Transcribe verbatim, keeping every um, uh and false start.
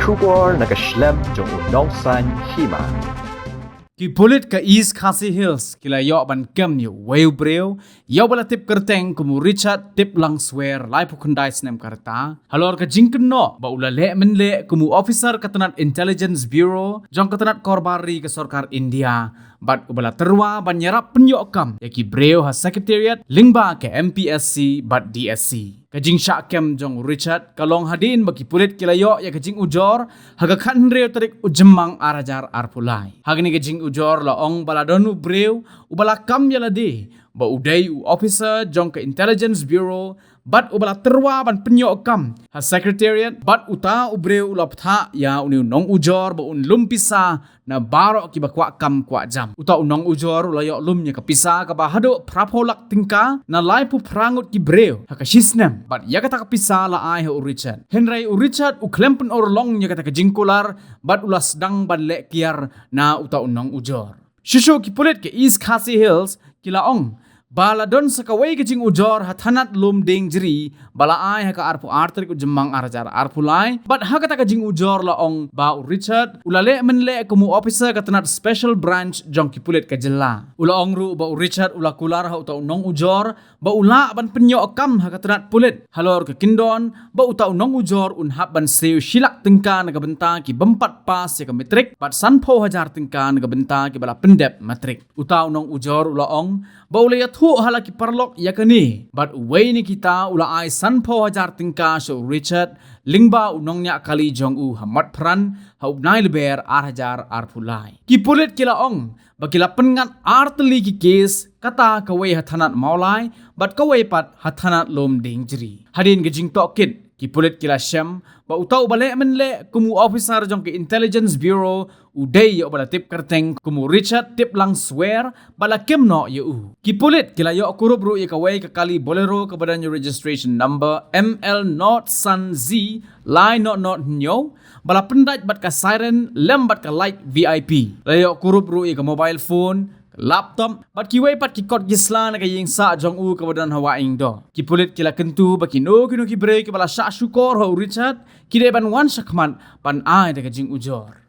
Khubor na ka shlem jong u nongsan hima. Ki pulit ka East Khasi Hills ki la ïoh ban kem ïa uwei u briew ïa uba la tip kyrteng kum u Richard Tiplangswer, laiphew khyndai snem ka rta, halor ka jingkynnoh ba u la leh mynleh kum u officer ka tnat Intelligence Bureau jong ka tnat korbar ri ka sorkar India, bad uba la tyrwa ban ïarap pynïoh kam ïa ki briew ha Secretariat lyngba ka M P S C bad D S C. Ka jingshah kem jong u Richard ka long hadien ba ki pulit ki la ïoh ïa ka jingujor ha ka khathynriew tarik u Jymmang ar hajar arphew lai. Ha kane ka jingujor la ong ba la don u briew uba la kam ïa lade ba u dei u officer jong ka Intelligence Bureau bad uba la tyrwa ban pynïoh kam ha Secretariat, bad uta u briew u la bthah ïa une u nongujor ba un lum pisa na baroh kiba kwah kam kwah jam. Uta u nongujor u la ïoh lum ïa ka pisa kaba haduh phraphew lak tyngka na laiphew phra ngut ki briew ha ka shisnem, bad ïa kata ka pisa la ai ha u Richard. Hynrei u Richard u khlem pynurlong ïa kata ka jingkular bad u la sdang ban leh kiar na uta u nongujor. Shuh shuh ki pulit ka East Khasi Hills ki la ong ba la don sa kawei ka jingujor ha thanat Lumdiengjri ba la ai ha ka arphew ar tarik u Jymmang ar hajar arphew lai, bad ha kata ka jingujor la ong ba u Richard u la leh mynleh kum u officer ka tnat Special Branch jong ki pulit ka jylla. U la ong ruh ba u Richard u la kular ha uta u nongujor ba u lah ban pynïoh kam ha ka tnat pulit halor ka kyndon ba uta u nongujor un hap ban siew shi lak tyngka na ka bynta ki bym pat pass ïa ka matric bad sanphew hajar tyngka na ka bynta kiba la pyndep matric. Uta u nongujor u la ong ba u la ïathuh ha la ki paralok ïa kane bad uwei na kita u la ai sanphew hajar tyngka sha u Richard lyngba u nongñiah kali jong u ha Motphran ha u bnai Lber ar hajar arphew lai. Ki pulit ki la ong ba ki la pynngat ar tylli ki kes, kata kawei ha thanat Mawlai bad kawei pat ha thanat Lumdiengjri. Hadien ka jingtohkit, ki pulit ki la shem ba uta uba leh mynleh kum u officer jong ka Intelligence Bureau u dei ïa uba la tip kyrteng kum u Richard Tiplangswer bad la kem noh ïa u. Ki pulit ki la ïoh kurup ruh ïa kawei ka kali Bolero kaba don ïa registration number M L not san Z lai not not hynñiew ba la pyndait bad ka siren lem bad ka light V I P. La ïoh kurup ruh ïa ka mobile phone, ka laptop bad kiwei pat ki kot ki sla na ka ïing sah jong u kaba don ha Wahingdoh. Ki pulit ki la kyntu ba kino kino ki briew kiba la shah shukor ha u Richard ki dei ban wan shakhmat ban ai da ka jingujor.